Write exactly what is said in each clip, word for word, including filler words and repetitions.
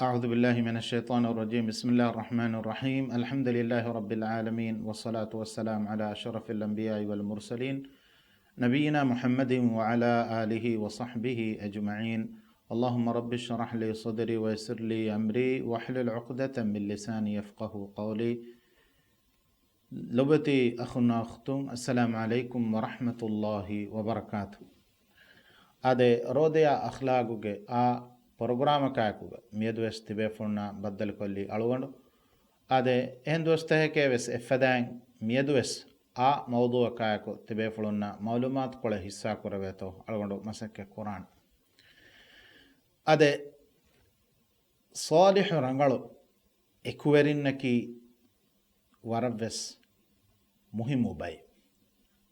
أعوذ بالله من الشيطان الرجيم. بسم الله الرحمن الرحيم. الحمد لله رب العالمين، والصلاة والسلام على أشرف الأنبياء والمرسلين، نبينا محمد وعلى آله وصحبه أجمعين. اللهم رب اشرح لي صدري ويسر لي أمري واحلل عقدة من لساني يفقهوا قولي. ލޮބުވެތި އަޚުންނާ އުޚްތުން، އައްސަލާމު ޢަލައިކުމް ވަރަޙްމަތުﷲި ވަބަރަކާތުހު. އާދެ، ރޯދަޔާ އަޚްލާގުގެ އާ ޕްރޮގްރާމަކާއެކުގަ މިއަދުވެސް ތިބޭފުޅުންނާ ބައްދަލުކޮށްލީ އަޅުގަނޑު. އާދެ، އެހެން ދުވަސްތަކެކޭ ވެސް އެއްފަދައިން މިއަދުވެސް އާ މައުޟޫޢަކާއެކު ތިބޭފުޅުންނާ މަޢުލޫމާތުކޮޅެއް ހިއްސާކުރެވޭތޯ އަޅުގަނޑު މަސައްކަތް ކުރާނެ. އާދެ، ޞާލިޙު ރަނގަޅު އެކުވެރިންނަކީ ވަރަށްވެސް މުހިއްމު ބައެއް.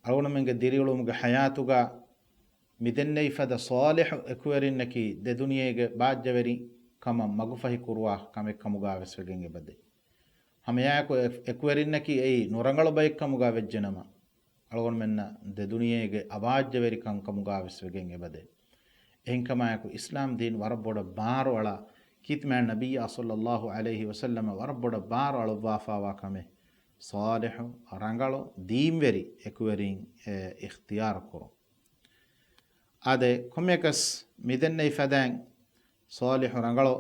އަޅުގަނޑުމެންގެ ދިރިއުޅުމުގެ ޙަޔާތުގަ މިދެންނެވި ފަދަ ޞާލިޙު އެކުވެރިންނަކީ ދެދުނިޔޭގެ ބާއްޖަވެރި ކަމަށް މަގުފަހި ކުރުވާ ކަމެއް ކަމުގަ ވެސް ވެގެން އެބަދޭ. ހަމައެއާއެކު އެ-، އެކުވެރިންނަކީ އެއީ ނުރަނގަޅު ބައެއް ކަމުގަ ވެއްޖެނަމަ، އަޅުގަނޑުމެންނަށް ދެދުނިޔޭގެ އަވާއްޖަވެރިކަން ކަމުގަ ވެސް ވެގެން އެބަދޭ. އެހެންކަމާއެކު، އިސްލާމް ދީން ވަރަށް ބޮޑަށް ބާރުއަޅާ، ކީރިތިމާ ނަބިއްޔާ ޞައްލައްލާހު ޢަލައިހި ވަސައްލަމަ ވަރަށް ބޮޑަށް ބާރު އަޅުއްވާފާވާ ކަމެއް ޞާލިޙު، ރަނގަޅު، ދީންވެރި އެކުވެރިން އެ، އިޚްތިޔާރު ކުރުން. އާދެ، ކޮންމެއަކަސް މިދެންނެވި ފަދައިން ޞާލިޙު، ރަނގަޅު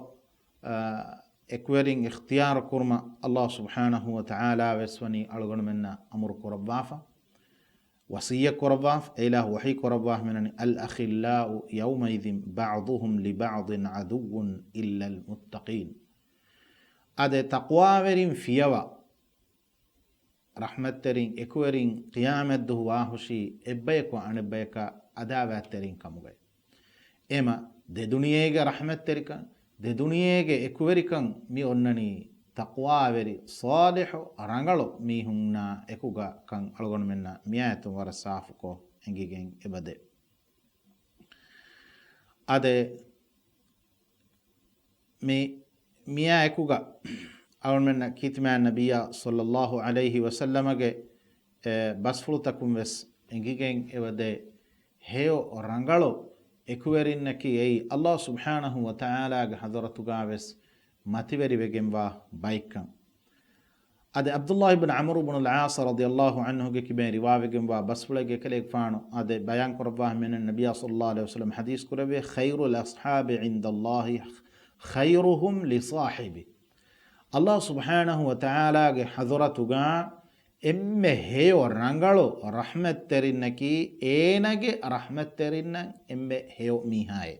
އެކުވެރިން އިޚްތިޔާރު ކުރުމަށް ﷲ ސުބްޙާނަހޫ ވަތަޢާލާ ވެސް ވަނީ އަޅުގަނޑުމެންނަށް އަމުރު ކުރައްވާފަ، ވަޞިއްޔަތް ކުރައްވާފަ، އެ އިލާހު ވަޙީ ކުރައްވާފަ މިނަނީ، الأخلاء يومئذ بعضهم لبعض عدو إلا المتقين. އާދެ، ތަޤްވާވެރިން ފިޔަވާ، ރަޙްމަތްތެރިން އެކުވެރިން ޤިޔާމަތްދުވަހު ވާހުށީ އެއްބަޔަކު އަނެއްބަޔަކަށް އަދާވާތްތެރިން ކަމުގައި. އެމަ ދެދުނިޔޭގެ ރަޙްމަތްތެރިކަން، ދެދުނިޔޭގެ އެކުވެރިކަން މި އޮންނަނީ ތަޤްވާވެރި، ޞާލިޙު، ރަނގަޅު މީހުންނާ އެކުގަ ކަން އަޅުގަނޑުމެންނަށް މިއާޔަތުން ވަރަށް ސާފުކޮށް އެނގިގެން އެބަދޭ. އާދެ، މި، މިއާ އެކުގަ އަޅުގަނޑުމެންނަށް ކީރިތިމާ ނަބިއްޔާ ޞައްލައްލާހު ޢަލައިހި ވަސައްލަމަގެ، އެ، ބަސްފުޅުތަކުން ވެސް އެނގިގެން އެބަދޭ. ހެޔޮ ރަނގަޅު އެކުވެރިންނަކީ އެއީ ﷲ ސުބްޙާނަހޫ ވަތަޢާލާގެ ޙަޟްރަތުގަ ވެސް މަތިވެރިވެގެންވާ ބައެއްކަން. އަދި ޢަބްދުﷲ ބިން ޢަމްރު ބިނުލް ޢާޞް ރަޟިޔަﷲ ޢަންހުގެ ކިބައިން ރިވާވެގެންވާ ބަސްފުޅެއްގެ އެކަލޭގެފާނު އާދެ ބަޔާން ކުރައްވާ މިނަން ނަބިއްޔާ ޞައްލައްލާހު ޢަލައިހި ވަސައްލަމަ ޙަދީޘް ކުރެއްވި، خير الأصحاب عند الله خيرهم لصاحبه. ﷲ ސުބްޙާނަހޫ ވަތަޢާލާގެ ޙަޟްރަތުގަ އެންމެ ހެޔޮ ރަނގަޅު ރަޙްމަތްތެރިންނަކީ އޭނަގެ ރަޙްމަތްތެރިންނަށް އެންމެ ހެޔޮ މީހާއޭ.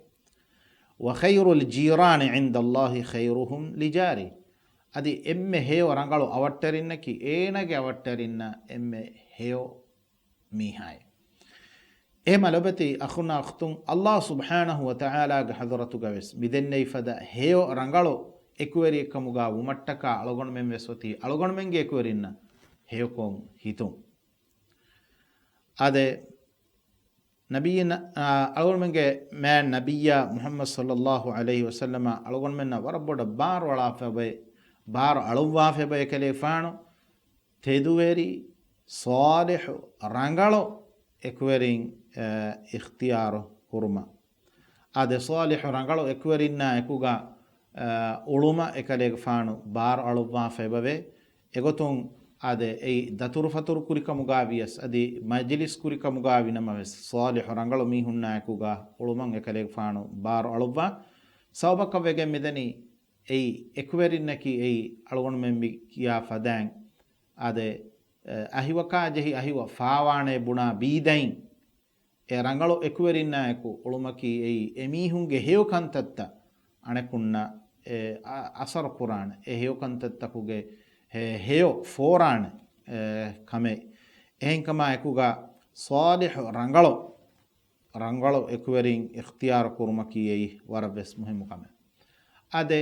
وخير الجيران عند الله خيرهم لجاره. އަދި އެންމެ ހެޔޮ ރަނގަޅު އަވަށްޓެރިންނަކީ އޭނަގެ އަވަށްޓެރިންނަށް އެންމެ ހެޔޮ މީހާއޭ. އެހެމަ ލޮބެތި އަޚުންނާ އުޚްތުން، ﷲ ސުބްޙާނަހޫ ވަތަޢާލާގެ ޙަޟްރަތުގަ ވެސް މިދެންނެވި ފަދަ ހެޔޮ ރަނގަޅު އެކުވެރިއެއްކަމުގަ ވުމަށްޓަކާ އަޅުގަނޑުމެން ވެސް އޮތީ އަޅުގަނޑުމެންގެ އެކުވެރިންނަށް ހެޔޮކޮށް ހިތުން. އާދެ، ނަބިއްޔާ، އާ، އަޅުގަނޑުމެންގެ މާތް ނަބިއްޔާ މުޙައްމަދު ޞައްލައްލާހު ޢަލައިހި ވަސައްލަމަ އަޅުގަނޑުމެންނަށް ވަރަށް ބޮޑަށް ބާރު އަޅާފަ އެބަ، ބާރު އަޅުއްވާފަ އެބަ އެކަލޭގެފާނު ތެދުވެރި، ޞާލިޙު، ރަނގަޅު އެކުވެރިން، އަ، އިޚްތިޔާރު ކުރުމަށް. އާދެ، ޞާލިޙު ރަނގަޅު އެކުވެރިންނާ އެކުގަ، އަ، އުޅުމަށް އެކަލޭގެފާނު ބާރު އަޅުއްވާފަ އެބަވޭ. އެގޮތުން އާދެ، އެއީ ދަތުރުފަތުރު ކުރިކަމުގަ ވިޔަސް އަދި މަޖިލިސް ކުރިކަމުގަ ވިނަމަވެސް، ޞާލިޙު ރަނގަޅު މީހުންނާ އެކުގަ އުޅުމަށް އެކަލޭގެފާނު ބާރު އަޅުއްވާ. ސަބަބަކަށް ވެގެން މިދަނީ އެއީ އެކުވެރިންނަކީ އެއީ އަޅުގަނޑުމެން މި ކިޔާ ފަދައިން އާދެ، އެ، އަހިވަކާ ޖެހި އަހިވަ ފާވާނޭ ބުނާ ބީދައިން، އެ ރަނގަޅު އެކުވެރިންނާއެކު އުޅުމަކީ އެއީ އެމީހުންގެ ހެޔޮ ކަންތައްތައް އަނެކުންނަށް އެ އަ-، އަސަރު ކުރާނެ، އެ ހެޔޮ ކަންތައްތަކުގެ ހެ-، ހެޔޮ ފޯރާނެ، އެ، ކަމެއް. އެހެންކަމާ އެކުގަ ޞާލިޙު ރަނގަޅު، ރަނގަޅު އެކުވެރިން އިޚްތިޔާރު ކުރުމަކީ އެއީ ވަރަށް ވެސް މުހިއްމު ކަމެއް. އާދެ،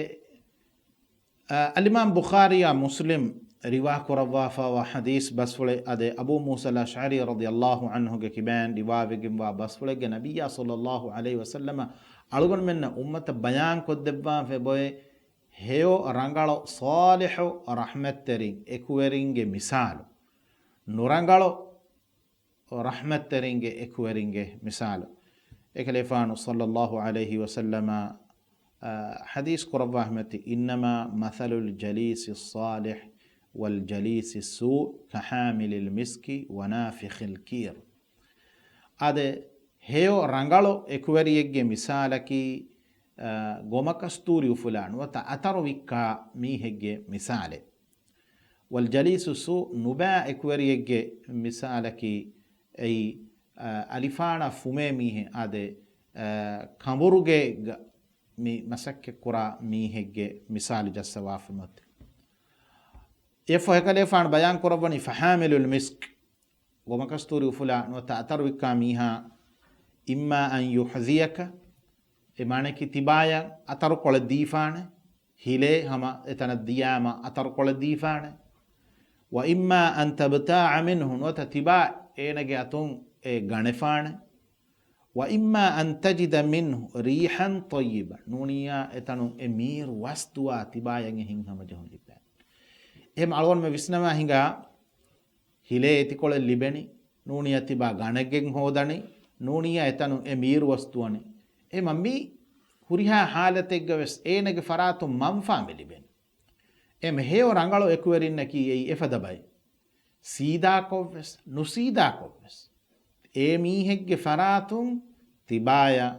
އަލްއިމާމް ބުޚާރީއާ މުސްލިމް ރިވާ ކުރައްވާފައިވާ ޙަދީޘް ބަސްފުޅެއް އާދެ، އަބޫ މޫސާ އަލްއަޝްޢަރީ ރަޟިޔަﷲ ޢަންހުގެ ކިބައިން ރިވާވެގެންވާ ބަސްފުޅެއްގެ ނަބިއްޔާ ޞައްލައްލާހު ޢަލައިހި ވަސައްލަމަ އަޅުގަނޑުމެންނަށް އުއްމަތަށް ބަޔާން ކޮށްދެއްވާފައި އެބައޮތް، ހެޔޮ ރަނގަޅު ޞާލިޙު ރަޙްމަތްތެރިން އެކުވެރިންގެ މިސާލު، ނުރަނގަޅު ރަޙްމަތްތެރިންގެ އެކުވެރިންގެ މިސާލު. އެކަލޭފާނު ޞައްލައްލާހު ޢަލައިހި ވަސައްލަމަ އާ، ޙަދީޘް ކުރައްވާ ހިމެތި، "إنما مثل الجليس الصالح والجليس السوء كحامل المسك ونافخ الكير." އާދެ، ހެޔޮ ރަނގަޅު އެކުވެރިއެއްގެ މިސާލަކީ، އާ، ގޮމަކަސްތޫރި އުފުލާ ނުވަތަ އަތަރު ވިއްކާ މީހެއްގެ މިސާލެއް. والجليس السوء، ނުބައި އެކުވެރިއެއްގެ މިސާލަކީ އެއީ، އަ، އަލިފާނަށް ފުމޭ މީހެއް އާދެ، އަ، ކަނބުރުގެ ގ-، މި މަސައްކަތް ކުރާ މީހެއްގެ މިސާލު ޖައްސަވާފަ މަތި. އެ ފޮހެކަލޭފާނު ބަޔާން ކުރައްވަނީ، "فحامل المسك"، ގޮމަކަސްތޫރި އުފުލާ ނުވަތަ އަތަރު ވިއްކާ މީހާ، "إما أن يحذيك"، އެ މާނައަކީ ތިބާޔަށް އަތަރުކޮޅެއް ދީފާނެ، ހިލޭ ހަމަ އެތަނަށް ދިޔާމަ އަތަރުކޮޅެއް ދީފާނެ. "وإما أن تبتاع منه"، ނުވަތަ ތިބާ އޭނަގެ އަތުން އެ ގަނެފާނެ. "وإما أن تجد منه ريحا طيبة"، ނޫނިއްޔާ އެތަނުން އެ މީރު ވަސް ދުވާ ތިބާޔަށް އެ ހިތްހަމަޖެހުން ލިބޭ. އެހެން އަޅުގަނޑުމެން ވިސްނަމާ ހިނގާ، ހިލޭ އެތިކޮޅެއް ލިބެނީ، ނޫނިއްޔާ ތިބާ ގަނެގެން ހޯދަނީ، ނޫނިއްޔާ އެތަނުން އެ މީރު ވަސް ދުވަނީ. އެމަ މި ހުރިހާ ހާލަތެއްގަ ވެސް އޭނަގެ ފަރާތުން މަންފާ މި ލިބެނީ. އެމަ ހެޔޮ ރަނގަޅު އެކުވެރިންނަކީ އެއީ އެފަދަ ބައެއް. ސީދާކޮށްވެސް، ނުސީދާކޮށްވެސް، އެ މީހެއްގެ ފަރާތުން ތިބާޔަށް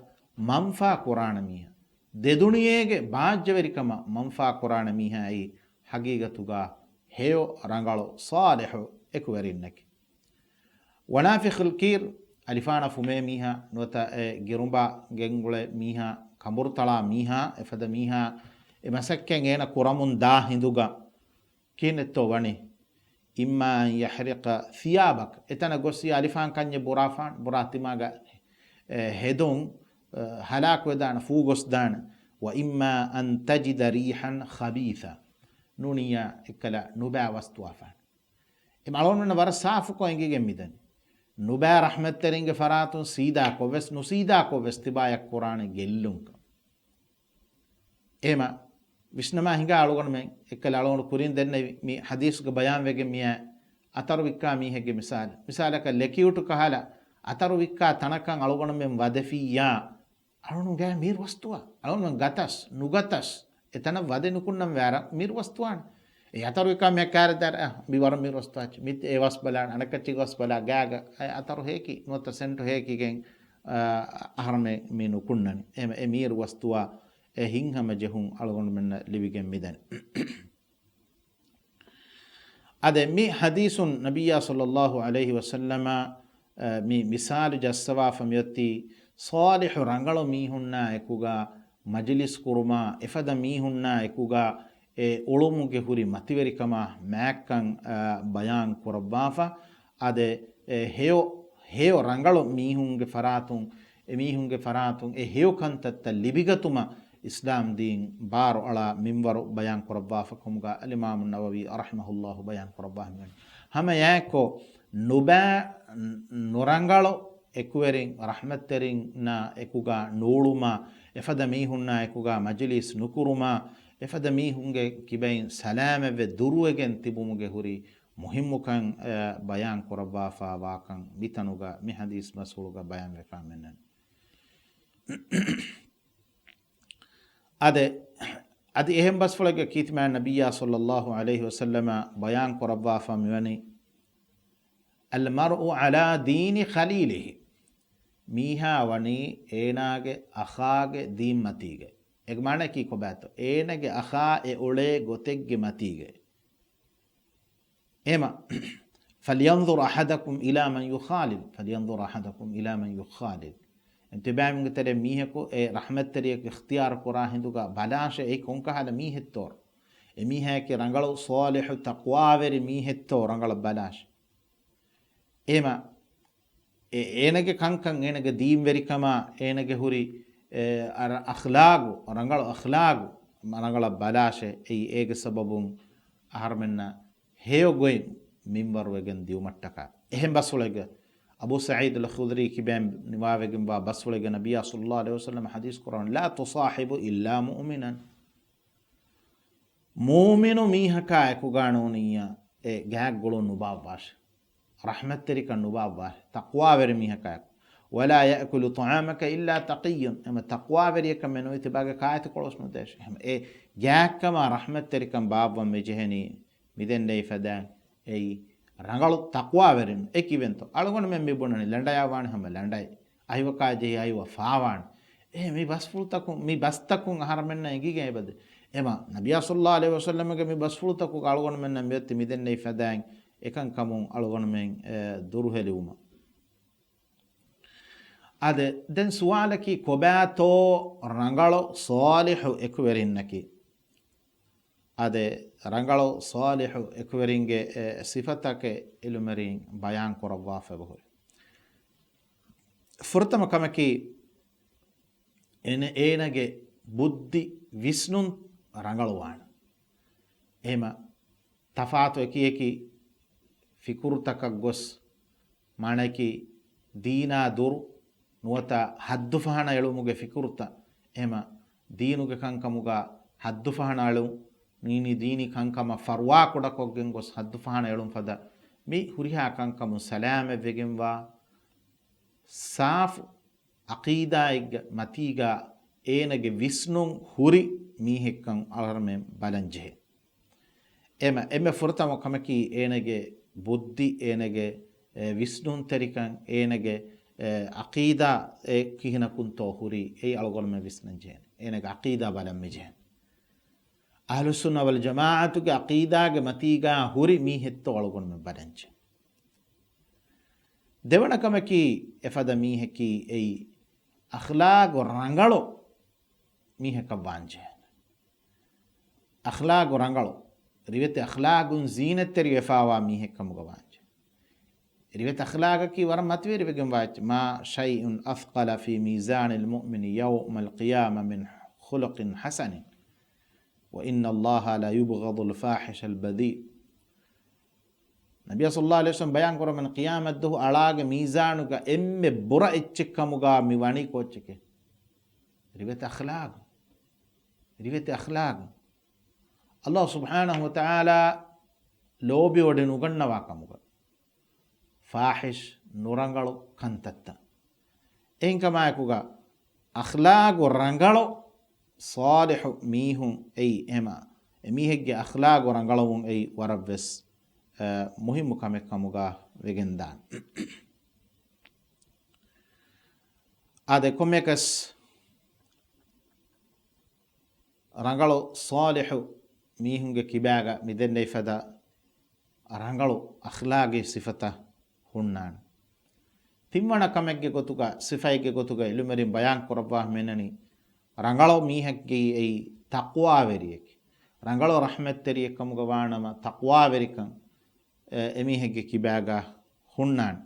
މަންފާ ކުރާނެ މީހާ، ދެދުނިޔޭގެ ބާއްޖަވެރިކަމަށް މަންފާ ކުރާނެ މީހާ އެއީ ހަގީގަތުގަ ހެޔޮ ރަނގަޅު ޞާލިޙު އެކުވެރިންނަކީ. ވަނާފިޚުލް ކީރް، އަލިފާނަށް ފުމޭ މީހާ، ނުވަތަ އެ ގިރުނބާ ގެންގުޅޭ މީހާ، ކަނބުރު ތަޅާ މީހާ، އެފަދަ މީހާ އެ މަސައްކަތް އޭނަ ކުރަމުން ދާ ހިނދުގަ ކިހިނެއްތޯ ވަނީ؟ "إما أن يحرق ثيابك"، އެތަނަށް ގޮސް އަލިފާން ކަންޏެއް ބުރާފާން، ބުރާ ތިމާގަ، އެ، ހެދުން، އެ، ހަލާކުވެދާނެ، ފޫގޮސްދާނެ. "وإما أن تجد ريحا خبيثة"، ނޫނިއްޔާ އެއްކަލަ ނުބައި ވަސް ދުވާފާނެ. އެ އަޅުގަނޑުމެންނަށް ވަރަށް ސާފުކޮށް އެނގިގެން މިދަނީ. ނުބައި ރަޙްމަތްތެރިންގެ ފަރާތުން ސީދާކޮށްވެސް، ނުސީދާކޮށްވެސް ތިބާޔަށް ކުރާނެ ގެއްލުންކަން. އެހެމަ ވިސްނަމާ ހިނގާ އަޅުގަނޑުމެން އެއްކަލަ އަޅުގަނޑު ކުރިން ދެންނެވި މި ޙަދީޘްގަ ބަޔާންވެގެން މިއާ އަތަރު ވިއްކާ މީހެއްގެ މިސާލު. މިސާލަކަށް ލެކިއުޓު ކަހަލަ އަތަރު ވިއްކާ ތަނަކަށް އަޅުގަނޑުމެން ވަދެފިއްޔާ، އަޅުނުގެ މީރު ވަސް ދުވާ. އަޅުނު ގަތަސް، ނުގަތަސް، އެތަނަށް ވަދެ ނުކުންނަން ވާރަ މީރު ވަސް ދުވާނެ. އެ އަތަރު ވިއްކާ މިއަށް ކާރެއް ދާރަ، އަ، މި ވަރަށް މީރު ވަސް ދުވާ. މި އެ ވަސް ބަލާނެ، އަނެއްކައްޗެއް ވަސް ބަލާ ގާގަ. އެ އަތަރު ހޭކި، ނުވަތަ ސެންޓު ހޭކިގެން، އަ، އަހަރެމެން މި ނުކުންނަނީ. އެ، އެ މީރު ވަސް ދުވާ އެ ހިތްހަމަޖެހުން އަޅުގަނޑުމެންނަށް ލިބިގެން މިދަނީ. އާދެ، މި ޙަދީޘުން ނަބިއްޔާ ޞައްލައްލާހު ޢަލައިހި ވަސައްލަމަ، އަ، މި މިސާލު ޖައްސަވާފަ މިއޮތީ، ޞާލިޙު ރަނގަޅު މީހުންނާ އެކުގަ މަޖިލިސް ކުރުމާ، އެފަދަ މީހުންނާ އެކުގަ އެ އުޅުމުގެ ހުރި މަތިވެރިކަމާ މާތްކަން، އަ، ބަޔާން ކުރައްވާފަ. އާދެ، އެ ހެޔޮ، ހެޔޮ ރަނގަޅު މީހުންގެ ފަރާތުން، އެ މީހުންގެ ފަރާތުން އެ ހެޔޮ ކަންތައްތައް ލިބިގަތުމަށް އިސްލާމް ދީން ބާރުއަޅާ މިންވަރު ބަޔާން ކުރައްވާފަ ކަމުގަ އަލްއިމާމު ނަވަވީ ރަޙިމަހުﷲ ބަޔާން ކުރައްވާ ހިމެނެ. ހަމަ އެއާއެއްކޮށް ނުބައި ނުރަނގަޅު އެކުވެރިން ރަޙްމަތްތެރިންނާ އެކުގަ ނޫޅުމާ، އެފަދަ މީހުންނާ އެކުގަ މަޖިލީސް ނުކުރުމާ، އެފަދަ މީހުންގެ ކިބައިން ސަލާމަތްވެ ދުރުވެގެން ތިބުމުގެ ހުރި މުހިއްމުކަން، އަ، ބަޔާން ކުރައްވާފާ ވާކަން މިތަނުގަ މި ޙަދީޘް މަސްއޫލުގަ ބަޔާންވެފާ މެންނަން. އާދެ، އަދި އެހެން ބަސްފުޅެއްގަ ކީރިތި މާތް ނަބިއްޔާ ޞައްލައްލާހު ޢަލައިހި ވަސައްލަމަ ބަޔާން ކުރައްވާފަ މިވަނީ، "المرء على دين خليله"، މީހާ ވަނީ އޭނާގެ އަޚާގެ ދީންމަތީގައި. އޭގެ މާނައަކީ ކޮބާތޯ؟ އޭނާގެ އަޚާ އެ އުޅޭ ގޮތެއްގެ މަތީގައި. އެހެމަ، "فلينظر أحدكم إلى من يخالل، فلينظر أحدكم إلى من يخالل." ތިބާމީހުންގެ ތެރެއިން މީހަކު އެ ރަޙްމަތްތެރިޔަކު އިޚްތިޔާރު ކުރާ ހިނދުގަ ބަލާށޭ، އެއީ ކޮންކަހަލަ މީހެއްތޯ؟ އެ މީހާއަކީ ރަނގަޅު ޞާލިޙު ތަޤްވާވެރި މީހެއްތޯ ރަނގަޅަށް ބަލާށޭ. އެހެމަ، އެ، އޭނަގެ ކަންކަން، އޭނަގެ ދީންވެރިކަމާ، އޭނަގެ ހުރި، އެ، އަރަ-، އަޚްލާގު، ރަނގަޅު އަޚްލާގު، ރަނގަޅަށް ބަލާށޭ، އެއީ އޭގެ ސަބަބުން އަހަރުމެންނަށް ހެޔޮ ގޮތް މިންވަރުވެގެން ދިއުމަށްޓަކާ. އެހެން ބަސްފުޅެއްގަ އަބޫ ސަޢީދު އަލްޚުދްރީ ކިބައިން ނިވާވެގެންވާ ބަސްފުޅެއްގަ ނަބިއްޔާ ޞައްލައްލާހު ޢަލައިހި ވަސައްލަމަ ޙަދީޘް ކުރައްވަނީ، "لا تصاحب إلا مؤمنا." މުއުމިނު މީހަކާ އެކުގަ ނޫނިއްޔާ އެ ގާތްގުޅުން ނުބާއްވާށޭ. ރަޙްމަތްތެރިކަން ނުބާއްވާށޭ. ތަޤްވާވެރި މީހަކާ އެކު. ولا يأكل طعامك إلا تقي، އެމަ ތަޤްވާވެރިއެއްކަމެއް ނުވި ތިބާގެ ކާއެތި ކޮޅުސް ނުދޭށޭ. އެމަ އެ ގާތްކަމާ ރަޙްމަތްތެރިކަން ބާއްވަން މިޖެހެނީ މިދެންނެވި ފަދައިން އެއީ ރަނގަޅު ތަޤްވާވެރިން. އެ ކިވެންތޯ؟ އަޅުގަނޑުމެން މި ބުނަނީ ލަނޑަޔާ ވާނެ ހަމަ ލަނޑައި، އަހިވަކާ ޖެހި އަހިވަ ފާވާނެ. އެ މި ބަސްފުޅުތަކުން، މި ބަސްތަކުން އަހަރަމެންނަށް އެނގިގެން އެބަދޭ. އެމަ ނަބިޔާ ޞައްލައްލާހު ޢަލައިހި ވަސައްލަމްގެ މި ބަސްފުޅުތަކުގަ އަޅުގަނޑުމެންނަށް މިއޮތީ މިދެންނެވި ފަދައިން އެކަންކަމުން އަޅުގަނޑުމެން، އެ، ދުރުހެލިވުމަށް. އާދެ، ދެން ސުވާލަކީ ކޮބާތޯ ރަނގަޅު ޞާލިޙު އެކުވެރިންނަކީ؟ އާދެ، ރަނގަޅު ޞާލިޙު އެކުވެރިންގެ އެ ސިފަތަކެއް ޢިލްމުވެރިން ބަޔާން ކުރައްވާފަ އެބަހުރި. ފުރަތަމަ ކަމަކީ، އޭނަ، އޭނަގެ ބުއްދި ވިސްނުން ރަނގަޅުވާނެ. އެހެމަ ތަފާތު އެކި އެކި ފިކުރުތަކަށް ގޮސް، މާނައަކީ ދީނާ ދުރު ނުވަތަ ހައްދުފަހަނަ އެޅުމުގެ ފިކުރުތައް، އެހެމަ ދީނުގެ ކަންކަމުގަ ހައްދުފަހަނަ އެޅުން، ނީނީ ދީނީ ކަންކަމަށް ފަރުވާކުޑަކޮށްގެން ގޮސް ހައްދުފަހަނަ އެޅުން ފަދަ މި ހުރިހާ ކަންކަމުން ސަލާމަތްވެގެންވާ، ސާފު ޢަޤީދާއެއްގެ މަތީގަ އޭނަގެ ވިސްނުން ހުރި މީހެއްކަން އަޅުގަނޑުމެން ބަލަން ޖެހޭ. އެމަ، އެންމެ ފުރަތަމަ ކަމަކީ އޭނަގެ ބުއްދި، އޭނަގެ، އެ، ވިސްނުންތެރިކަން، އޭނަގެ، އެ، ޢަޤީދާ އެ ކިހިނަކުންތޯ ހުރީ، އެއީ އަޅުގަނޑުމެން ވިސްނަން ޖެހޭނެ. އޭނަގެ ޢަޤީދާ ބަލަން މި ޖެހޭނެ. އަހްލުއްސުންނަ ވަލްޖަމާޢަތުގެ ޢަޤީދާގެ މަތީގަ ހުރި މީހެއްތޯ އަޅުގަނޑުމެން ބަލަން ޖެހޭ. ދެވަނަ ކަމަކީ، އެފަދަ މީހަކީ އެއީ އަޚްލާގު ރަނގަޅު މީހަކަށް ވާންޖެހޭނެ. އަޚްލާގު ރަނގަޅު، ރިވެތި އަޚްލާގުން ޒީނަތްތެރިވެފާވާ މީހެއްކަމުގަ ވާންޖެހޭ. ރިވެތި އަޚްލާގަކީ ވަރަށް މަތިވެރިވެގެންވާ އެއްޗެއް. ما شيء أثقل في ميزان المؤمن يوم القيامة من خلق حسن، وإن الله ليبغض الفاحش البذيء. ނަބިއްޔާ ޞައްލައްލާހު ޢަލައިހި ވަސައްލަމް ބަޔާން ކުރަމެން ޤިޔާމަތްދުވަހު އަޅާގެ މީޒާނުގަ އެންމެ ބުރަ އެއްޗެއް ކަމުގަ މި ވަނީ ކޯއްޗެކޭ؟ ރިވެތި އަޚްލާގު. ރިވެތި އަޚްލާގު. ﷲ ސުބްޙާނަހޫ ވަތަޢާލާ ލޯބިވޮޑި ނުގަންނަވާ ކަމުގަ. ފާޙިޝް ނުރަނގަޅު ކަންތައްތައް. އެހެންކަމާއެކުގަ އަޚްލާގު ރަނގަޅު ޞާލިޙު މީހުން އެއީ އެމަ، އެމީހެއްގެ އަޚްލާގު ރަނގަޅަވުން އެއީ ވަރަށްވެސް، އަ، މުހިއްމު ކަމެއް ކަމުގަ ވެގެންދާނެ. އާދެ، ކޮންމެއަކަސް ރަނގަޅު ޞާލިޙު މީހުންގެ ކިބާގަ މިދެންނެވި ފަދަ ރަނގަޅު އަޚްލާގީ ސިފަތައް ހުންނާނެ. ތިންވަނަ ކަމެއްގެ ގޮތުގަ، ސިފައެއްގެ ގޮތުގަ ޢިލްމުވެރިން ބަޔާން ކުރައްވާ މިނަނީ، ރަނގަޅު މީހެއްގެ އެއީ ތަޤްވާވެރިއެކޭ. ރަނގަޅު ރަޙްމަތްތެރިއެއް ކަމުގަ ވާނަމަ، ތަޤްވާވެރިކަން، އެ، އެމީހެއްގެ ކިބާގަ ހުންނާނެ.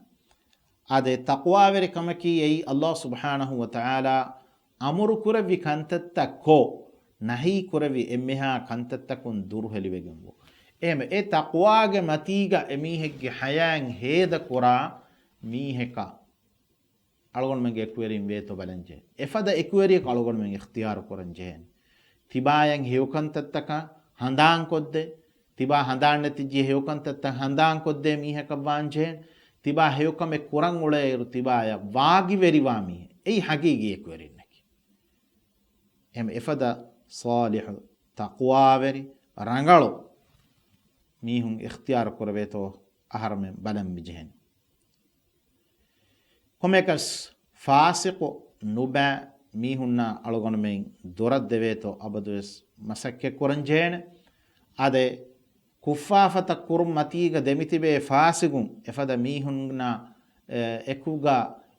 އާދެ، ތަޤްވާވެރި ކަމަކީ އެއީ ﷲ ސުބްޙާނަހޫ ވަތަޢާލާ އަމުރު ކުރެއްވި ކަންތައްތައް ކޮށް، ނަހީ ކުރެއްވި އެންމެހާ ކަންތައްތަކުން ދުރުހެލިވެގެންވުން. އެހެން އެ ތަޤްވާގެ މަތީގަ އެމީހެއްގެ ޙަޔާތް ހޭދަކުރާ މީހަކަށް އަޅުގަނޑުމެންގެ އެކުވެރިން ވޭތޯ ބަލަންޖެހޭ. އެފަދަ އެކުވެރިޔަކު އަޅުގަނޑުމެން އިޚްތިޔާރު ކުރަންޖެހޭނެ. ތިބާޔަށް ހެޔޮކަންތައްތަކަށް ހަނދާންކޮށްދޭ، ތިބާ ހަނދާން ނެތިއްޖެ ހެޔޮކަންތައްތައް ހަނދާންކޮށްދޭ މީހަކަށް ވާންޖެހޭނެ. ތިބާ ހެޔޮކަމެއް ކުރަން އުޅޭއިރު ތިބާޔަށް ވާގިވެރިވާ މީހެއް. އެއީ ޙަޤީޤީ އެކުވެރިންނަކީ. އެހެން އެފަދަ ޞާލިޙު، ތަޤްވާވެރި، ރަނގަޅު މީހުން އިޚްތިޔާރު ކުރެވޭތޯ އަހަރުމެން ބަލަން މިޖެހެނީ. ކޮންމެއަކަސް ފާސިޤު ނުބައި މީހުންނާ އަޅުގަނޑުމެން ދުރަށް ދެވޭތޯ އަބަދުވެސް މަސައްކަތް ކުރަން ޖެހޭނެ. އާދެ، ކުށްފާފަތައް ކުރުން މަތީގަ ދެމިތިބޭ ފާސިގުން އެފަދަ މީހުންނާ، އެ، އެކުގަ،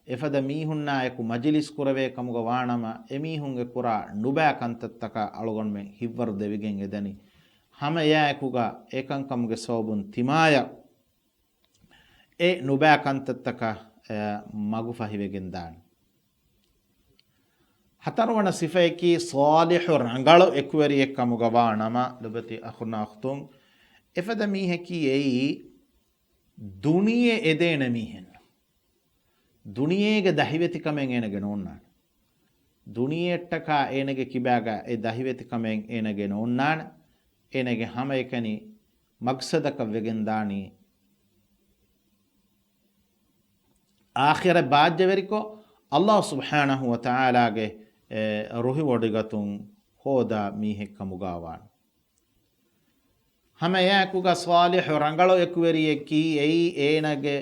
އެފަދަ މީހުންނާ އެކު މަޖިލިސް ކުރެވޭ ކަމުގަ ވާނަމަ، އެމީހުން އެ ކުރާ ނުބައި ކަންތައްތަކަށް އަޅުގަނޑުމެން ހިތްވަރު ދެވިގެން އެދަނީ. ހަމަ އެއާއެކުގަ އެކަންކަމުގެ ސަބަބުން ތިމާޔަށް އެ ނުބައި ކަންތައްތަކަށް، އެ، މަގު ފަހިވެގެން ދާނެ. ހަތަރުވަނަ ސިފަޔަކީ ޞާލިޙު ރަނގަޅު އެކުވެރިއެއް ކަމުގަ ވާ ނަމަ، ލޮބުވެތި އަޚުންނާ އުޚްތުން، އެފަދަ މީހަކީ އެއީ ދުނިޔެ އެދޭނެ މީހެއް. ދުނިޔޭގެ ދަހިވެތިކަމެއް އޭނަގެ ނޯންނާނެ. ދުނިޔެއަށްޓަކާ އޭނަގެ ކިބާގަ އެ ދަހިވެތިކަމެއް އޭނަގެ ނޯންނާނެ. އޭނަގެ ހަމައެކަނި މަގްސަދަކަށް ވެގެން ދާނީ އާޚިރަތް ބާއްޖަވެރިކޮށް، ﷲ ސުބްޙާނަހޫ ވަތަޢާލާގެ، އެ، ރުހިވޮޑިގަތުން ހޯދާ މީހެއްކަމުގާވާނެ. ހަމައެއާއެކުގަ ޞާލިޙު ރަނގަޅު އެކުވެރިއެއް ކީ އެއީ އޭނަގެ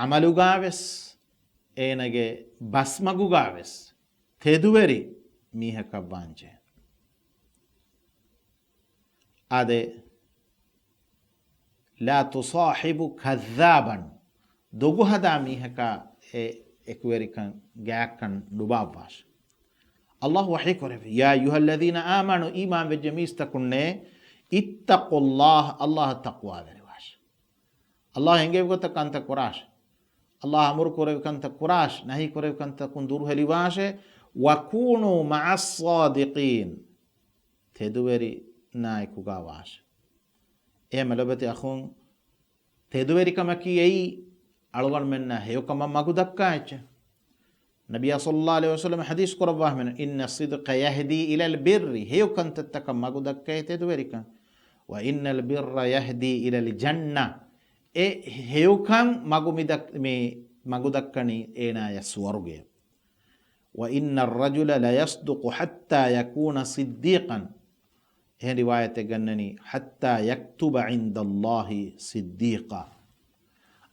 ޢަމަލުގާވެސް، އޭނަގެ ބަސްމަގުގާވެސް ތެދުވެރި މީހަކަށްވާންޖެހޭ. އާދެ، لا تصاحب كذابا، ދޮގުހަދާ މީހަކާ އެ އެކުވެރިކަން ގާތްކަން ނުބާއްވާށެ. ﷲ ވަޙީ ކުރެއްވި، يا أيها الذين آمنوا، އީމާންވެއްޖެ މީސްތަކުންނޭ، اتقوا الله، ﷲ އަށް ތަޤްވާވެރިވާށެ. ﷲ އެންގެވި ގޮތަށް ކަންތައް ކުރާށެ. ﷲ އަމުރު ކުރެވި ކަންތައް ކުރާށެ، ނަހީ ކުރެވި ކަންތަކުން ދުރުހެލިވާށެ. وكونوا مع الصادقين، ތެދުވެރިންނާއެކުގާ ވާށެ. އެހެންމެ ލޮބުވެތި އަޚުން، ތެދުވެރިކަމަކީ އެއީ އަޅުގަނޑުމެންނަށް ހެޔޮކަމަށް މަގު ދައްކާ އެއްޗެއް. ނަބިއްޔާ ޞައްލައްލާހު ޢަލައިހި ވަސައްލަމަ ޙަދީޘް ކުރައްވާފައިވަނީ، إن الصدق يهدي إلى البر، ހެޔޮ ކަންތައްތަކަށް މަގު ދައްކައޭ ތެދުވެރިކަން. وإن البر يهدي إلى الجنة، އެ ހެޔޮކަން މަގު މި ދައް-، މި މަގު ދައްކަނީ އޭނާޔަށް ސުވަރުގެއަށް. وإن الرجل ليصدق حتى يكون صديقا، އެހެން ރިވާޔަތެއް ގަންނަނީ، حتى يكتب عند الله صديقا.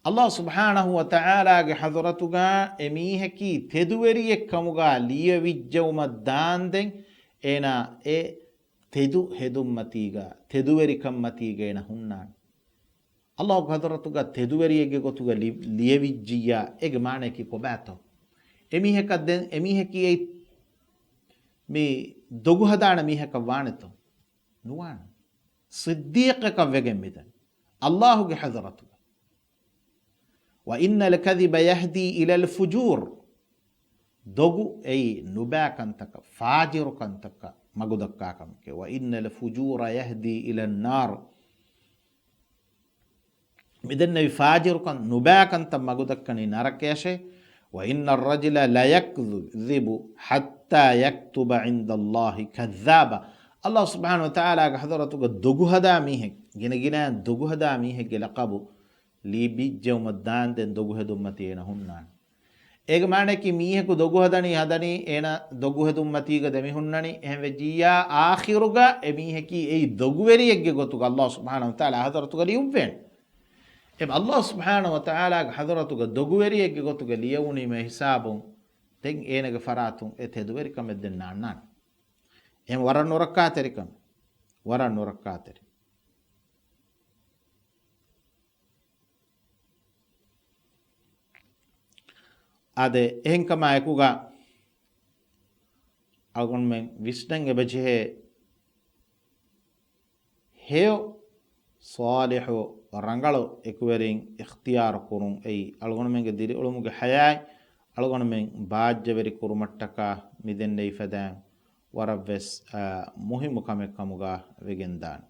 ﷲ ސުބްޙާނަހޫ ވަތަޢާލާގެ ޙަޟްރަތުގަ އެ މީހަކީ ތެދުވެރިއެއް ކަމުގަ ލިޔެވިއްޖައުމަށް ދާންދެން، އޭނާ އެ ތެދު ހެދުންމަތީގަ، ތެދުވެރިކަންމަތީގަ އޭނަ ހުންނާނެ. ﷲގެ ޙަޟްރަތުގަ ތެދުވެރިއެއްގެ ގޮތުގަ ލި-، ލިޔެވިއްޖިއްޔާ، އޭގެ މާނައަކީ ކޮބާތޯ؟ އެމީހަކަށް ދެން، އެމީހަކީ އެއީ މި ދޮގުހަދާނެ މީހަކަށް ވާނެތޯ؟ ނުވާނެ. ޞިއްދީޤަކަށް ވެގެން މިދަނީ ﷲގެ ޙަޟްރަތުގަ. وإن الكذب يهدي إلى الفجور، ދޮގު އެއީ ނުބައި ކަންތަކަށް، ފާޖިރު ކަންތަކަށް މަގުދައްކާ ކަމެކޭ. وإن الفجور يهدي إلى النار، މިދެންނެވި ފާޖިރުކަން، ނުބައި ކަންތައް މަގުދައްކަނީ ނަރަކަޔަށޭ. وإن الرجل ليكذب حتى يكتب عند الله كذابا. ﷲ ސުބްޙާނަހޫ ވަތަޢާލާގެ ޙަޟްރަތުގަ ދޮގުހަދާ މީހެއް، ގިނަގިނައިން ދޮގުހަދާ މީހެއްގެ ލަޤަބު ލިބިއްޖައުމަށް ދާންދެން ދޮގުހެދުންމަތީ އޭނަ ހުންނާނެ. އޭގެ މާނައަކީ މީހަކު ދޮގުހަދަނީ ހަދަނީ އޭނަ ދޮގުހެދުންމަތީގަ ދެމިހުންނަނީ. އެހެން ވެއްޖިއްޔާ އާޚިރުގަ އެ މީހަކީ އެއީ ދޮގުވެރިއެއްގެ ގޮތުގަ ﷲ ސުބްޙާނަހޫ ވަތަޢާލާ ޙަޟްރަތުގަ ލިޔުއްވޭނެ. އެ ﷲ ސުބްޙާނަހޫ ވަތަޢާލާގެ ޙަޟްރަތުގަ ދޮގުވެރިއެއްގެ ގޮތުގަ ލިޔެވުނީމަ ހިސާބުން ދެން އޭނަގެ ފަރާތުން އެ ތެދުވެރިކަމެއް ދެން ނާންނާނެ. އެހެން ވަރަށް ނުރައްކާތެރިކަމެއް. ވަރަށް ނުރައްކާތެރި. އާދެ، އެހެންކަމާ އެކުގަ އަޅުގަނޑުމެން ވިސްނަން އެބަޖެހޭ، ހެޔޮ ޞާލިޙު ރަނގަޅު އެކުވެރިން އިޚްތިޔާރު ކުރުން އެއީ އަޅުގަނޑުމެންގެ ދިރިއުޅުމުގެ ޙަޔާތް އަޅުގަނޑުމެން ބާއްޖަވެރި ކުރުމަށްޓަކާ މިދެންނެވި ފަދައިން ވަރަށްވެސް، އާ، މުހިއްމު ކަމެއް ކަމުގަ ވެގެންދާނެ.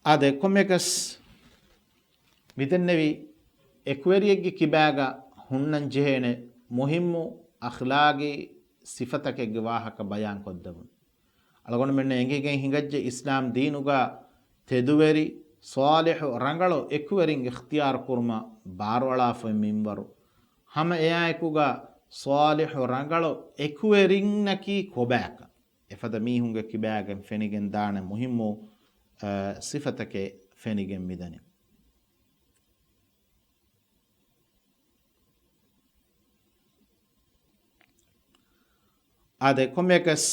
އާދެ، ކޮންމެއަކަސް މިދެންނެވި އެކުވެރިއެއްގެ ކިބާގަ ހުންނަން ޖެހޭނެ މުހިއްމު އަޚްލާގީ ސިފަތަކެއްގެ ވާހަކަ ބަޔާން ކޮށްދެވުން. އަޅުގަނޑުމެންނަށް އެނގިގެން ހިނގައްޖެ އިސްލާމް ދީނުގަ ތެދުވެރި، ޞާލިޙު، ރަނގަޅު އެކުވެރިން އިޚްތިޔާރު ކުރުމަށް ބާރުއަޅާފައި މިންވަރު. ހަމަ އެއާއެކުގަ ޞާލިޙު، ރަނގަޅު އެކުވެރިންނަކީ ކޮބާކަން އެފަދަ މީހުންގެ ކިބާގެން ފެނިގެން ދާނެ މުހިއްމު، އަ، ސިފަތަކެއް ފެނިގެން މިދަނީ. އާދެ، ކޮންމެއަކަސް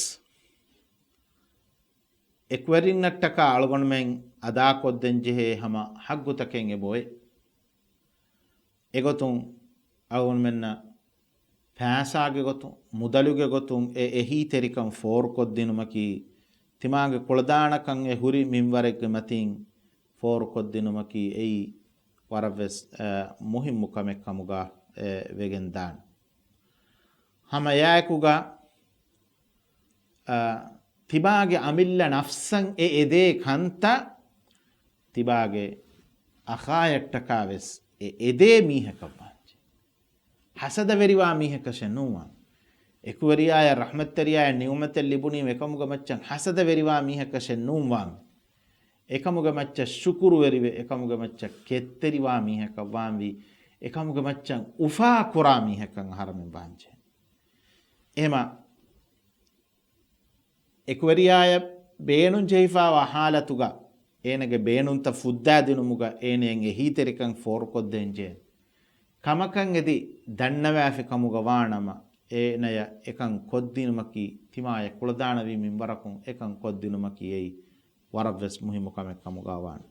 އެކުވެރިންނަށްޓަކާ އަޅުގަނޑުމެން އަދާކޮށްދޭން ޖެހޭ ހަމަ ޙައްޤުތަކެއް އެބައޮތް. އެގޮތުން އަޅުގަނޑުމެންނަށް ފައިސާގެ ގޮތުން، މުދަލުގެ ގޮތުން އެ އެހީތެރިކަން ފޯރުކޮށްދިނުމަކީ، ތިމާގެ ކުޅަދާނަކަން އެ ހުރި މިންވަރެއްގެ މަތިން ފޯރުކޮށްދިނުމަކީ އެއީ ވަރަށްވެސް، އަ، މުހިއްމު ކަމެއް ކަމުގަ، އެ، ވެގެންދާނެ. ހަމަ އެއާއެކުގަ، އަ، ތިބާގެ އަމިއްލަ ނަފްސަށް އެ އެދޭ ކަންތައް ތިބާގެ އަޚާޔަށްޓަކާވެސް އެ އެދޭ މީހަކަށްވާންޖެ. ހަސަދަވެރިވާ މީހަކަށެއް ނޫންވާން. އެކުވެރިޔާޔަށް ރަޙްމަތްތެރިޔާޔަށް ނިޢުމަތެއް ލިބުނީމަ އެކަމުގަ މައްޗަށް ހަސަދަވެރިވާ މީހަކަށެއް ނޫންވާން. އެކަމުގެ މައްޗަށް ޝުކުރުވެރިވެ، އެކަމުގެ މައްޗަށް ކެތްތެރިވާ މީހަކަށް ވާންވީ، އެކަމުގެ މައްޗަށް އުފާކުރާ މީހަކަށް އަހަރެމެން ވާންޖެހޭ. އެހެމަ އެކުވެރިޔާޔަށް ބޭނުން ޖެހިފާވާ ހާލަތުގަ އޭނަގެ ބޭނުންތައް ފުއްދާދިނުމުގަ އޭނައަށް އެހީތެރިކަން ފޯރުކޮށްދޭންޖެހޭ. ކަމަކަށް އެދި ދަންނަވާފި ކަމުގަ ވާނަމަ، އޭނަޔަށް އެކަން ކޮށްދިނުމަކީ ތިމާޔަށް ކުޅަދާނަވީ މިންވަރަކުން އެކަން ކޮށްދިނުމަކީ އެއީ ވަރަށްވެސް މުހިއްމު ކަމެއް ކަމުގަ ވާނެ.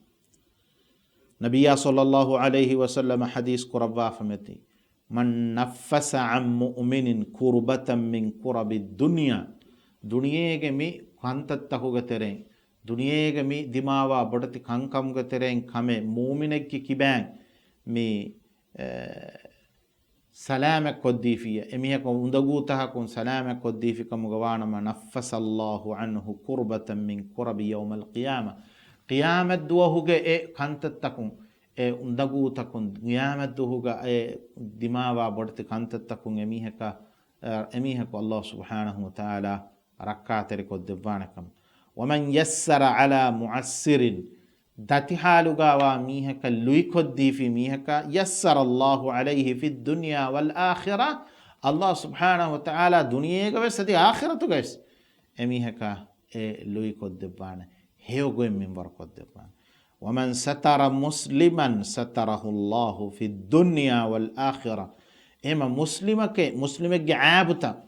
ނަބިއްޔާ ޞައްލައްލާހު ޢަލައިހި ވަސައްލަމަ ޙަދީޘް ކުރައްވާފަ މެތި، "من نفس عن مؤمن كربة من كرب الدنيا." ދުނިޔޭގެ މި ކަންތައްތަކުގެ ތެރެއިން، ދުނިޔޭގެ މި ދިމާވާ ބޮޑެތި ކަންކަމުގެ ތެރެއިން ކަމެއް މުއުމިނެއްގެ ކިބައިން މި، އެ، ސަލާމަތް ކޮށްދީފިއްޔާ، އެމީހަކު އުނދަގޫތަކަކުން ސަލާމަތް ކޮށްދީފި ކަމުގަ ވާނަމަ، "نفس الله عنه كربة من كرب يوم القيامة." ޤިޔާމަތްދުވަހުގެ އެ ކަންތައްތަކުން، އެ އުނދަގޫތަކުން، ޤިޔާމަތްދުވަހުގަ އެ ދިމާވާ ބޮޑެތި ކަންތައްތަކުން އެމީހަކަށް، އެ، އެމީހަކު ﷲ ސުބްޙާނަހޫ ވަތަޢާލާ ރައްކާތެރިކޮށްދެއްވާނެ ކަމަށް. "ومن يسر على معسر." ދަތި ޙާލުގަ ވާ މީހަކަށް ލުއިކޮށްދީފި މީހަކަށް، "يسر الله عليه في الدنيا والآخرة." ﷲ ސުބްޙާނަހޫ ވަތަޢާލާ ދުނިޔޭގަވެސް އަދި އާޚިރަތުގަވެސް އެމީހަކަށް އެ ލުއިކޮށްދެއްވާނެ. ހެޔޮގޮތް މިންވަރުކޮށްދެއްވާނެ. "ومن ستر مسلما ستره الله في الدنيا والآخرة." އެހެމަ މުސްލިމަކެ، މުސްލިމެއްގެ ޢައިބުތައް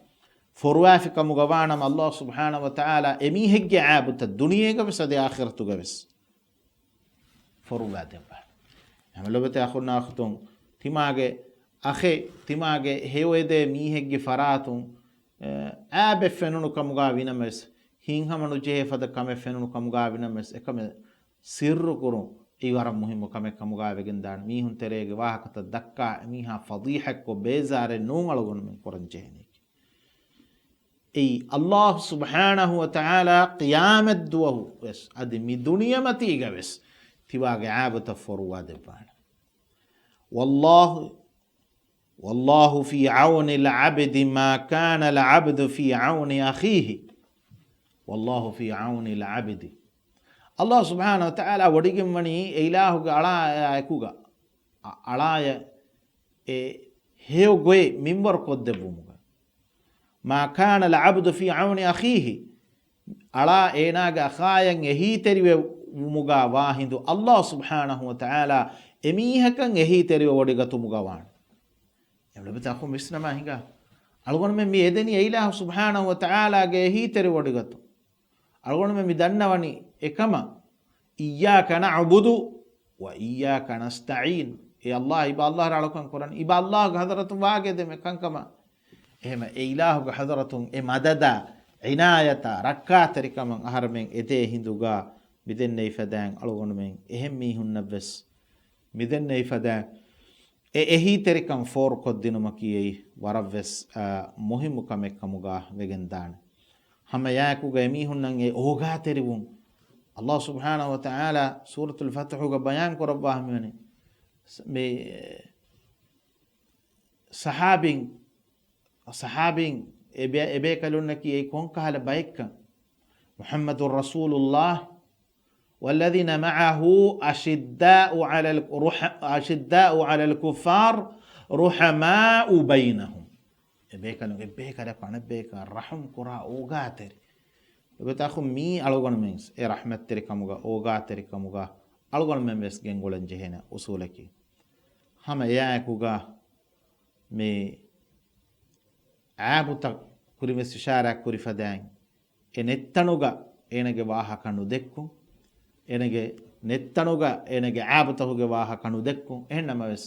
ފޮރުވާފި ކަމުގަ ވާނަމަ، ﷲ ސުބްޙާނަހޫ ވަތަޢާލާ އެމީހެއްގެ ޢައިބުތައް ދުނިޔޭގަވެސް އަދި އާޚިރަތުގަވެސް ފޮރުވާ ދެއްވާނެ. ހަމަ ލޮބެތި އަޚުންނާ އުޚްތުން، ތިމާގެ އަޚެއް، ތިމާގެ ހެޔޮއެދޭ މީހެއްގެ ފަރާތުން، އެ، އާބެއް ފެނުނު ކަމުގަ ވިނަމަވެސް، ހިތްހަމަނުޖެހޭ ފަދަ ކަމެއް ފެނުނު ކަމުގަ ވިނަމަވެސް، އެކަމެއް ސިއްރުކުރުން އެއީ ވަރަށް މުހިއްމު ކަމެއް ކަމުގަ ވެގެންދާނެ. މީހުން ތެރޭގެ ވާހަކަތައް ދައްކާ އެމީހާ ފަޟީޙަތްކޮށް ބޭޒާރެއް ނޫން އަޅުގަނޑުމެން ކުރަން ޖެހެނީކީ. އެއީ ﷲ ސުބްޙާނަހޫ ވަތަޢާލާ ޤިޔާމަތްދުވަހު ވެސް އަދި މި ދުނިޔެމަތީގަ ވެސް ތިބާގެ ޢައިބުތައް ފޮރުވާ ދެއްވާނެ. والله، والله في عون العبد ما كان العبد في عون أخيه. والله في عون العبد. ﷲ ސުބްޙާނަހޫ ވަތަޢާލާ ވޮޑިގެންވަނީ އެއިލާހުގެ އަޅާއާއެކުގަ، އަ-، އަޅާޔަށް އެ ހެޔޮ ގޮތް މިންވަރު ކޮށްދެއްވުމުގަ. ما كان العبد في عون أخيه. އަޅާ އޭނާގެ އަޚާޔަށް އެހީތެރިވެ ވުމުގަ ވާ ހިނދު ﷲ ސުބްޙާނަހޫ ވަތަޢާލާ އެމީހަކަށް އެހީތެރިވެ ވޮޑިގަތުމުގަ ވާނެ. އެ ލޮބެތި އަޚުން ވިސްނަމާ ހިނގާ. އަޅުގަނޑުމެން މި އެދެނީ އެއިލާހު ސުބްޙާނަހޫ ވަތަޢާލާގެ އެހީތެރިވެ ވޮޑިގަތުން. އަޅުގަނޑުމެން މި ދަންނަވަނީ އެކަމަށް، إياك نعبد وإياك نستعين. އޭ ﷲ، އިބަ ﷲ އަށް ރަނގަޅުކަން ކުރަނީ. އިބަ ﷲ ގެ ޙަޟްރަތުން ވާގެ ދެމެ ކަންކަމަށް. އެހެމަ އެ އިލާހުގެ ޙަޟްރަތުން އެ މަދަދާ، ޢިނާޔަތާ، ރައްކާތެރިކަމަށް އަހަރެމެން އެދޭ ހިނދުގަ މިދެންނެވި ފަދައިން އަޅުގަނޑުމެން އެހެން މީހުންނަށްވެސް މިދެންނެވި ފަދައިން އެ އެހީތެރިކަން ފޯރުކޮށްދިނުމަކީ އެއީ ވަރަށްވެސް، އާ، މުހިއްމު ކަމެއް ކަމުގަ ވެގެންދާނެ. ހަމަ އެއާއެކުގަ އެމީހުންނަށް އެ އޯގާތެރިވުން ﷲ ސުބްޙާނަހޫ ވަތަޢާލާ ސޫރަތުލް ފަތްޙުގަ ބަޔާން ކުރައްވާ ހަމަވަނީ މި ޞަޙާބީން، ޞަޙާބީން އެބޭ-، އެބޭކަލުންނަކީ އެއީ ކޮންކަހަލަ ބައެއްކަން. محمد رسول الله والذين معه أشداء على ال-، رح-، أشداء على الكفار رحماء بينهم. އެބޭކަލުން އެއްބޭކަލަކު އަނެއްބޭކަލަށް ރަޙުމް ކުރާ އޯގާތެރި. އެބަތާ އަޚުން މީ އަޅުގަނޑުމެން އެ ރަޙްމަތްތެރިކަމުގަ އޯގާތެރިކަމުގަ އަޅުގަނޑުމެން ވެސް ގެންގުޅަން ޖެހޭނެ އުސޫލަކީ. ހަމަ އެއާއެކުގަ މި އާބުތައް ކުރިންވެސް އިޝާރާތް ކުރި ފަދައިން، އެ ނެތްތަނުގަ އޭނަގެ ވާހަކަ ނުދެއްކުން، އޭނަގެ ނެތްތަނުގަ އޭނަގެ އާބުތަކުގެ ވާހަކަ ނުދެއްކުން، އެހެންނަމަވެސް،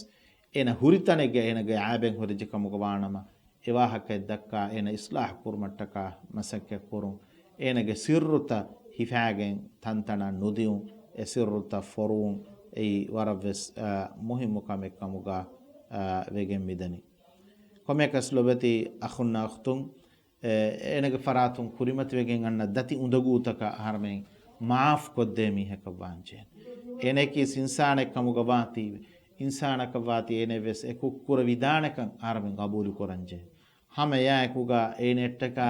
އޭނަ ހުރިތަނެއްގަ އޭނަގެ އާބެއް ހުރެއްޖެ ކަމުގަ ވާނަމަ، އެ ވާހަކައެއް ދައްކާ އޭނަ އިޞްލާޙު ކުރުމަށްޓަކާ މަސައްކަތް ކުރުން، އޭނަގެ ސިއްރުތައް ހިފާގެން ތަންތަނަށް ނުދިއުން، އެ ސިއްރުތައް ފޮރުވުން، އެއީ ވަރަށްވެސް، އާ، މުހިއްމު ކަމެއް ކަމުގަ، އާ، ވެގެން މިދަނީ. ކޮންމެއަކަސް ލޮބެތި އަޚުންނާ އުޚްތުން، އެ، އޭނަގެ ފަރާތުން ކުރިމަތިވެގެން އަންނަ ދަތި އުނދަގޫތަކަށް އަހަރެމެން މާފް ކޮށްދޭ މީހަކަށް ވާންޖެހޭ. އޭނައަކީ އިންސާނެއް ކަމުގަ ވާތީވެ، އިންސާނަކަށް ވާތީ އޭނަ ވެސް އެ ކުށްކުރެވިދާނެކަން އަހަރެމެން ގަބޫލު ކުރަންޖެހޭ. ހަމަ އެއާއެކުގަ އޭނައަށްޓަކާ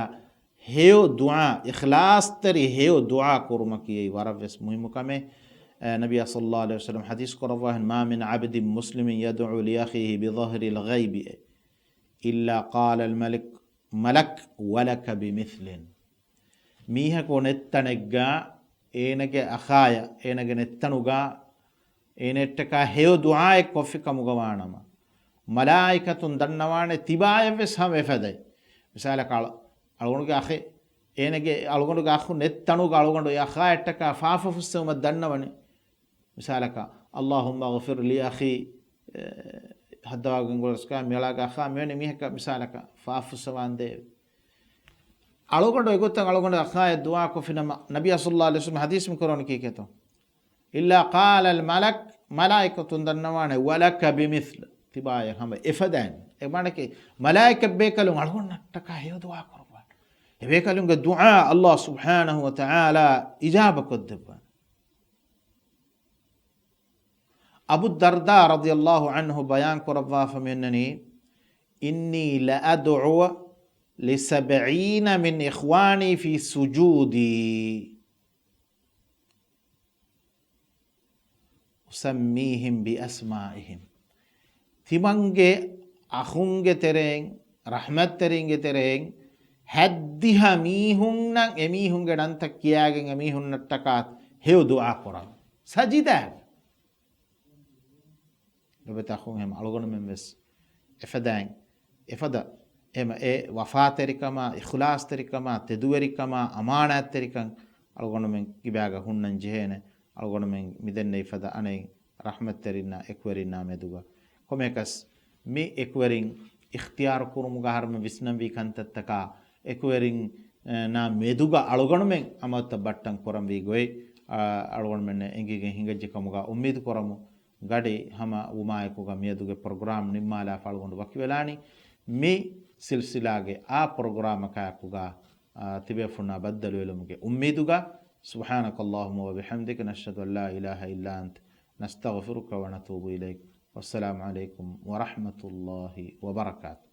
ހެޔޮ ދުޢާ، އިޚްލާޞްތެރި ހެޔޮ ދުޢާ ކުރުމަކީ އެއީ ވަރަށްވެސް މުހިއްމު ކަމެއް. ނަބިއްޔާ ޞައްލައްލާހު ޢަލައިހި ވަސައްލަމަ ޙަދީޘް ކުރައްވާ، ما من عبد مسلم يدعو لأخيه بظهر الغيب إلا قال الملك، الملك ولك بمثل. މީހަކު ނެތް ތަނެއްގަ އޭނަގެ އަޚާޔަށް، އޭނަގެ ނެތް ތަނުގަ އޭނައަށްޓަކާ ހެޔޮ ދުޢާއެއް ކޮށްފި ކަމުގަ ވާނަމަ، މަލާއިކަތުން ދަންނަވާނެ ތިބާޔަށްވެސް ހަމަ އެފަދައި. މިސާލަކަށް އަޅު-، އަޅުގަނޑުގެ އަޚެއް، އޭނަގެ، އަޅުގަނޑުގެ އަޚު ނެތް ތަނުގަ އަޅުގަނޑު އެ އަޚާއަށްޓަކާ ފާފަ ފުއްސެވުމަށް ދަންނަވަނީ. މިސާލަކަށް، اللهم اغفر لأخي، އެ، ހައްދަވާ ގެންގުޅޭ ރަސްކާ މިއަޅާގެ އަޚާ މިވެނި މީހަކަށް މިސާލަކަށް ފާފަ ފުއްސަވާންދޭވެ. އަޅުގަނޑު އެގޮތަށް އަޅުގަނޑު އަޚާޔަށް ދުޢާ ކޮށްފިނަމަ، ނަބިއްޔާ ޞައްލައްލާހު ޢަލައިހި ވަސައްލަމަ ޙަދީޘް މި ކުރަނީ ކީކޭތޯ؟ إلا قال الملك، މަލާއިކަތުން ދަންނަވާނެ، ولك بمثل، ތިބާޔަށް ހަމަ އެފަދައިން. އެ މާނައަކީ، މަލާއިކަތް ބޭކަލުން އަޅުގަނޑަށްޓަކާ ހެޔޮ ދުޢާ ކުރައްވާނެ. އެ ބޭކަލުންގެ ދުޢާ ﷲ ސުބްޙާނަހޫ ވަތަޢާލާ އިޖާބަ ކޮށްދެއްވާނެ. އަބު ދަރްދާ ރަޟިޔައްލާހު ޢަންހު ބަޔާން ކުރައްވާފަ މިއޮންނަނީ، إني لأدعو لسبعين من إخواني في سجودي أسميهم بأسمائهم. ތިމަންގެ އަޚުންގެ ތެރެއިން، ރަޙްމަތްތެރިންގެ ތެރެއިން ހައްދިހަ މީހުންނަށް އެމީހުންގެ ނަންތައް ކިޔާގެން އެމީހުންނަށްޓަކާ ހެޔޮ ދުޢާ ކުރަން. ސަޖިދާގަ. ލޮބެތި އަޚުން އެހެން އަޅުގަނޑުމެން ވެސް އެފަދައިން، އެފަދަ އެމަ އެ ވަފާތެރިކަމާ، އިޚްލާޞްތެރިކަމާ، ތެދުވެރިކަމާ، އަމާނާތްތެރިކަން އަޅުގަނޑުމެން ކިބާގަ ހުންނަން ޖެހޭނެ. އަޅުގަނޑުމެން މިދެންނެވި ފަދަ އަނެއް ރަޙްމަތްތެރިންނާ، އެކުވެރިންނާ މެދުގަ. ކޮމެކަސް މި އެކުވެރިން އިޚްތިޔާރު ކުރުމުގަ ހަރުމެ ވިސްނަންވީ ކަންތައްތަކާ، އެކުވެރިން، އެ، ނާ މެދުގަ އަޅުގަނޑުމެން އަމަލުތައް ބައްޓަން ކުރަންވީ ގޮތް، އަ، އަޅުގަނޑުމެންނަށް އެނގިގެން ހިނގައްޖެ ކަމުގަ އުއްމީދު ކުރަމު. ގަޑި ހަމަ ވުމާއެކުގަ މިއަދުގެ ޕްރޮގްރާމް ނިންމާލާފަ އަޅުގަނޑު ވަކިވެލާނީ. މި ސިލްސިލާގެ އާ ޕްރޮގްރާމަކާއެކުގަ، އާ، ތިބޭފުންނާ ބައްދަލުވެލުމުގެ އުއްމީދުގަ. سبحانك اللهم وبحمدك، نشهد أن لا إله إلا أنت، نستغفرك ونتوب إليك. والسلام عليكم ورحمة الله وبركاته.